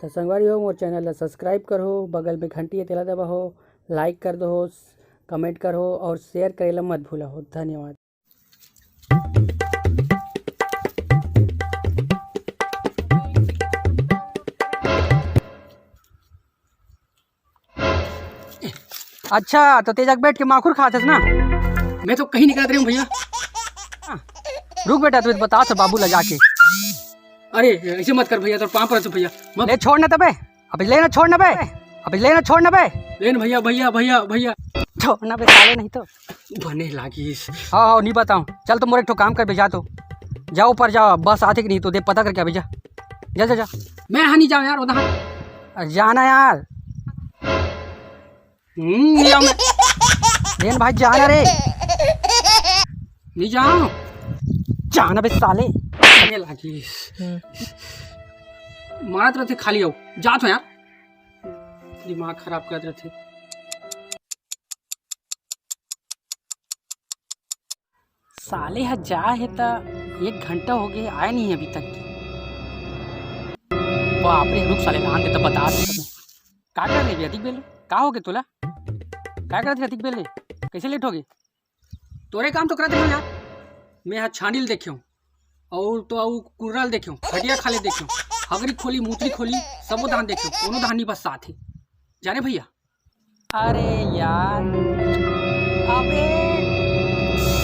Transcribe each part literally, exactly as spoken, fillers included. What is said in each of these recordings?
त संगवारी हो, मोर चैनल ला सब्सक्राइब करहो, बगल में घंटी हे तेला दबाहो, लाइक कर दो, कमेंट करहो और शेयर करे ला मत भूलहो। धन्यवाद। अच्छा, तो तेजा के बैठ के माखुर खात हस ना? मैं तो कहीं निकलत रही हूँ भैया। रुक बेटा, तू बता तो बाबू ला जाके। अरे, ऐसे मत कर भैया, तोर पाँव परत हँव भैया। मत ले, छोड़ ना तबे। अबे ले ना, छोड़ ना बे। अबे ले ना, छोड़ ना बे। ले ना भैया, भैया, भैया, भैया। छोड़ ना बे साले, नहीं तो। बने लागिस। हाँ, हाँ, नहीं बताऊँ। चल, तो मोर एक ठो काम कर बे, जा तो। जा ऊपर जा, बस आथे कि नहीं तो दे पता करके अबे जा। जा, जा, जा। मैं हाँ नहीं जाऊँ यार, उधर। अरे जाना यार। हम्म, नहीं जाऊँ मैं। लेन भाई, जाना रे। नहीं जाऊँ। जाना बे साले। बने लागिस। हम्म। मारत रहथे खाली अउ। जात हँव यार। दिमाग खराब करत रहथे। साले ह जा हे त एक घंटा हो गे, आय नहीं अभी तक। बाप रे, रुक साले, लान दे त बता दे तमें। का कर रहे अतिक बेले? का हो गे तोला? का करत रहे अतिक बेले? कैसे लेट हो गे? तोरे काम तो करत रहे यार। मैं ह छानी ल देखे हँव, अउ तो अउ कुर्रा ल देखे हँव, खटिया खाले देखे हँव, हगरी खोली, मूतरी खोली, सबो धान देखे हँव, कोनो धान नहीं बस साथ हे। जाने भैया, अरे यार, अबे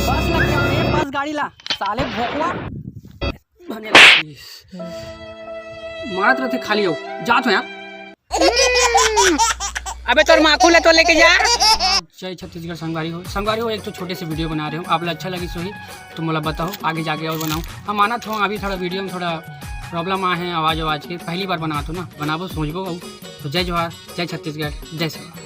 बस लग गया बे, बस गाड़ी ला, साले भोकवा। बने लागिस। मारत रहथे खाली अउ। जात हँव यार। अबे तोर माखुर ला तो लेके जा। जय छत्तीसगढ़ संगवारी हो। संगवारी हो, एक तो छोटे से वीडियो बना रहे हँव, आप ला अच्छा लगिस होही तो मोला बताओ, आगे जाके अउ बनाऊँ। हाँ मानत हँव, अभी थोड़ा वीडियो में थोड़ा प्रॉब्लम आए हे आवाज, आवाज के, पहली बार बनात हँव ना, बनाबो सोचबो अउ। तो जय जोहार, जय छत्तीसगढ़, जय सरकार।